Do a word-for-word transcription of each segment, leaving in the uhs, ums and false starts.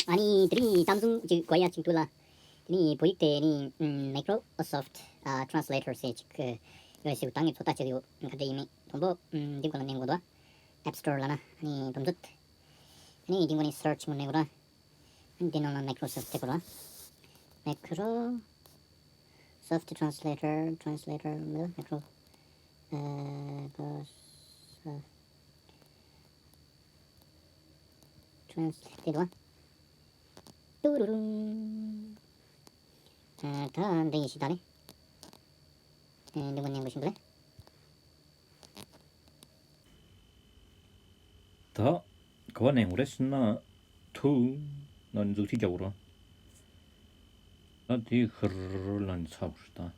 ཨ་ནི་དེ་རིང་གཏམ་བཟང་ཅིག་གོ་ཡ་ཅིག་འདུག་ལ། དེ་ནི་བོད་ཡིག་དེ་ནི་Microsoft Translator ཟེར་ཅིག་ཡོད་ཟེར་བ་ད་ངས་ཚོད་ལྟ་བྱེད་ཀྱི་ཡོད། ག་འདྲ་ཡིན་མིན་དང་པོ་འདི་སྒང་ལ་མནན་དགོས་འདུག App Store ལ་ན་ཨ་ནི་འདུམ་འཛུགས། ཨ་ནི་འདི་སྒང་ནས་Search ངོ་མནན་དགོས་ར། ཨ་ནི་འདི་ནང་ལ་Microsoft དེ་དགོས་ར། Microsoft Translator, Translator, Micro, ཨ། Translate དེ་དང་། ཏུ་རུ་རུ། ཨ། ད་འདི་ཡིན་ཞིག་ད་ནི། ཨ། འདི་མོ་ཉན་པ་ཞིག་འདུག་ལེ། ད་ག་བ་ནས་འོ་རེ་སི་ན་ཐུ་ན་འཛུགས་ཐིག་རྒྱག་རོ། ད་དེ་ཧུར་ལ་ནི་ཚ་བར་ད།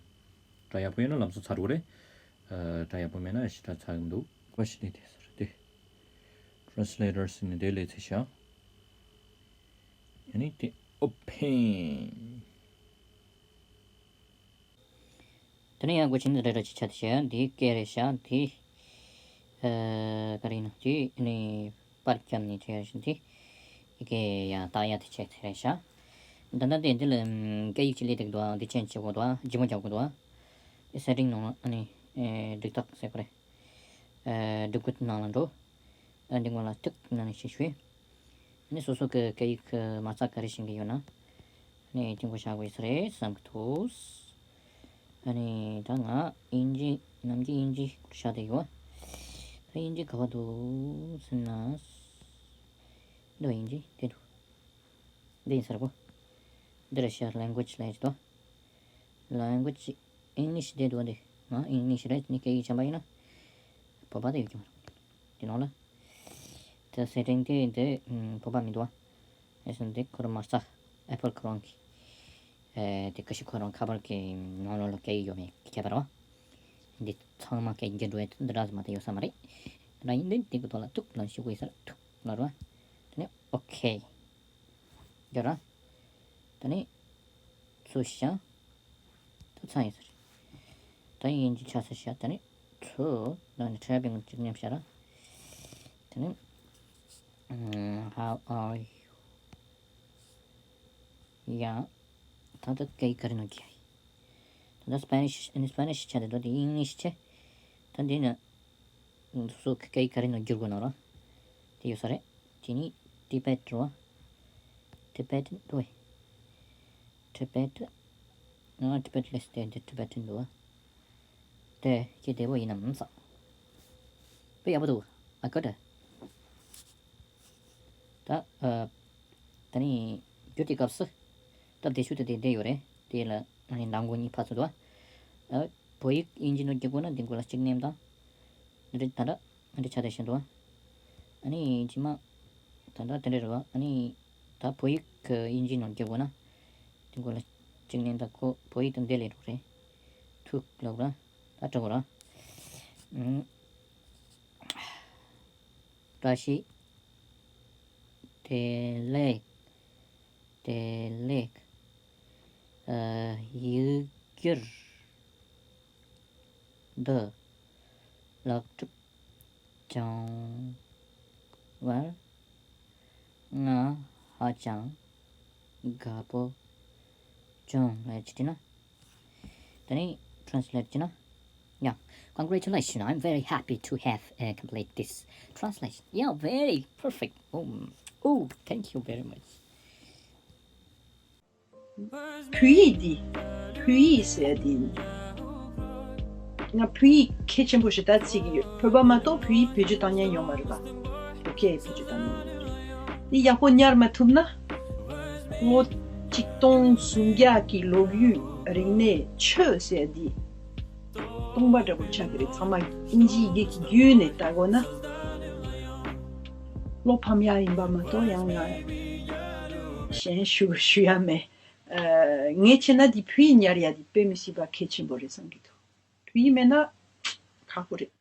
ད་ཡག་པོ་ཡིན་ན་ལམ་སང་ཚ་རུ་རེ། ཨ། ད་ཡག་པོ་མེད་ན་ཞི་ད་ཚ་གི་འདུག་ག་ཞི་ནས་དེ་ཟེར་དེ། Translator ཟེར་ནས་དེ་ལས་ཚེ་ཤ། ཡ་ནི་དེ་Open། དེ་ནས་ཡང་སྒོ་ཆེན་འདི་འདྲ་འདྲ་ཅིག་ཆགས་ཏེ་བྱས། འདི་སྐད་རེད་ཤག་འདི། ཨ། ག་རེ་ཡིན་ནོ་འདི་ནི་པར་བརྒྱབ་ནས་བྱས་ཤིང་འདི། ཡི་གེ་ཡང་ལྟ་ཡ་དེ་བྱས་ཚེ་རེད་ཤག་ད་ལྟ་འདི་འདི་ལ་སྐད་ཡིག་ཅིག་སླེབས་འདུག་འདི་ཅན་བྱེད་དགོས་འདུག་ཇི་མོ་རྒྱག་དགོས་འདུག་ཨ། སེ་ཊིང་ནང་ལ་ཨ་ནི། ཨེ། སྒྲིག་རྟགས་ཟེར་གོ་རེད། ཨ། སྒྲིག་བཀོད་ནང་ལ་འགྲོ། ཨ། འདི་སྒང་ལ་ཏིག་ནང་ནས་ཤིག་ཞུས། ཨ་ནི་སོ་སོ་གི་སྐད་ཡིག་གི་མ་རྩ་ག་རེ་ཤེས་ཀྱི་ཡོད་ན། ཨ་ནི་དེ་མགོ་བཞག་དགོས་ས་རེད་བསམ་གྱི་འདུག་ཨ་ནི་ད་ང་དབྱིན་ཇི་ནམ་རྒྱུན་དབྱིན་ཇི་བཞག་བསྡད་ཡོད། ད་དབྱིན་ཇི་ག་བ་འདུག་ཟེར་ན། འདི་དབྱིན་ཇི་དེ་འདུག་འདི་ཡིན་ས་རེད་གོ། འདི་རེད་ཤག language ལབ་ཀྱི་འདུག language English དེ་འདུག་འདི། ང་English རེད། ནི་སྐད་ཡིག་གཞན་པ་ཡིན་ན། བོད་པ་དེ་ཡོད་ཀྱི་མ་རེད། དེ་ནང་ལ། དེ་སེ་ཊིང་དེ་འདི་བོད་པ་མི་འདུག་ཨ། ཨེ་སོང་དེ་ཁོ་རང་མ་རྩ་Apple ཁོ་རང་གི། ཨེ། དེ་ཀ་ཤི་ཁོ་རང་ཁ་པར་གི་ནང་ལོགས་ལ་སྐད་ཡིག་ཡོད་མེད་ཁྱད་པར་བ། འདི་ཚང་མ་སྐད་ཡིག་འགྱུར་འགྲོ་ཡས་འདི་འདྲ་ཟེར་མ་དེ་ཡོད་ས་མ་རེད། འདི་འདྲ་ཡིན་དུས་དེ་གི་ཐོག་ལ་ཐུག་ལ་ཞུ་དགོས་ས་རེད། ཐུག་ལ་རོ། དེ་ནས་ཨོ་ཁེ། རྒྱུ་ར། ད་ནི། ཚུར་ཤང་། ད་ཚང་ཡིན་ཟེར། ད་ཡིན་གྱི་ཆ་ས་ཤ། ད་ནི། ཚུར། ད་ནི་ཁྲ་བའི་ངོ་གཅིག་མཉམ་ཤ་ར། ད་ནི། How are you? ཡ། ད་ད་སྐད་ཡིག་ག་རེ་ནོ་གི། ད་ད་Spanish ཨ་ནི་Spanish ཆ་དེ་ད་དེ་English ཆ། ད་འདི་ནི། སོ་སོ་སྐད་ཡིག་ག་རེ་ནང་བསྒྱུར་དགོས་ན་ར། དེ་ཡོད་ས་རེད། དེ་ནི་Tibet རེད་བ། Tibet འདུག་བས། Tibet ང་Tibet ལས་དེ་འདི་Tibetan འདུག་བ། དེ་ཁྱེད་བདེ་པོ་ཡིན་ནམ་བསམ། དཔེ་ཡག་པོ་འདུག I got it. ད་ཨ། ད་ནི་བསྒྱུར་དེ་སྐབས་སུ། སྟབས་བདེ་ཤོས་དེ་དེ་འདྲ་ཡོད་རེད། དེ་ལ་ཨ་ནི་མདང་དགོང་གཉིས་ཕར་ཚུར་འདུག་བ། ཨ། བོད་ཡིག་དབྱིན་ཇི་ནང་བསྒྱུར་དགོས་ན་འདི་མགོ་ལ་གཅིག་མནན་དང་། འདི་འདྲ་ད་འདྲ་འདི་འདྲ་ཆ་དེ་བཞིན་འདུག་བ། ཨ་ནི་ཕྱི་མ། ད་ལྟ་དེ་འདྲ་རེད་བ། ཨ་ནི་ད་བོད་ཡིག་གི་དབྱིན་ཇི་ནང་བསྒྱུར་དགོས་ན། དེ་མགོ་ལ་གཅིག་ནས་ད་ཁོ་བོད་ཡིག་དང་འདི་ལས་འགྲོ་རེད། ཐུག་ལབ་ར། ད་དྲི་དགོས་ར། ཨུམ། བཀྲ་ཤིས། བདེ་ལེགས། བདེ་ལེགས། ཨ། ཡིག་སྒྱུར་འདི་ལེགས་གྲུབ་བྱུང་བར་ང་ཧ་ཅང་དགའ་པོ་བྱུང་། ཨེ། ཅི་བྲིས་ན། ད་ནི་translate བྱས་ན། Yeah, congratulations. I'm very happy to have uh, complete this translation. Yeah, very perfect. Oh, oh, thank you very much. བོད་ཡིག་འདི། བོད་ཡིག་ཟེར་ཡ་འདི། ང་བོད་ཡིག་གལ་ཆེན་པོ་ཞེ་དྲག་བརྩི་གི་ཡོད། བོད་པ་མ་གཏོགས་བོད་ཡིག་བེད་སྤྱོད་བཏང་མཁན་ཡོད་མ་རེད་པ། བོད་སྐད་བེད་སྤྱོད་བཏང་མཁན་ཡོད་མ་རེད། འདི་ཡག་པོ་ཉར་མ་ཐུབ་ན། ལོ་ཆིག་སྟོང་སུམ་བརྒྱ་གི་ལོ་རྒྱུས་རིག་གནས་ཆོས་ཟེར་འདི་སྟོང་པ་འདྲ་པོ་ཆགས་ཀྱི་རེད། ཚང་མ་དབྱིན་ཇིའི་ཡི་གེ་གི་བརྒྱུད་ནས་ལྟ་དགོས་ན། བློ་ཕམ་ཡག་ཡིན་པ་མ་གཏོགས་ཡང་ང་གཞན་ཞུ་ཞུ་ཡ་མེད། ཨ། ངས་བྱས་ན་འདི་བོད་ཡིག་ཉར་ཡ་འདི་དཔེ་མི་སྲིད་པ་གལ་ཆེན་པོ་རེད་བསམ་གྱི་འདུག་བོད་ཡིག་མེད་ན་ཁག་པོ་རེད།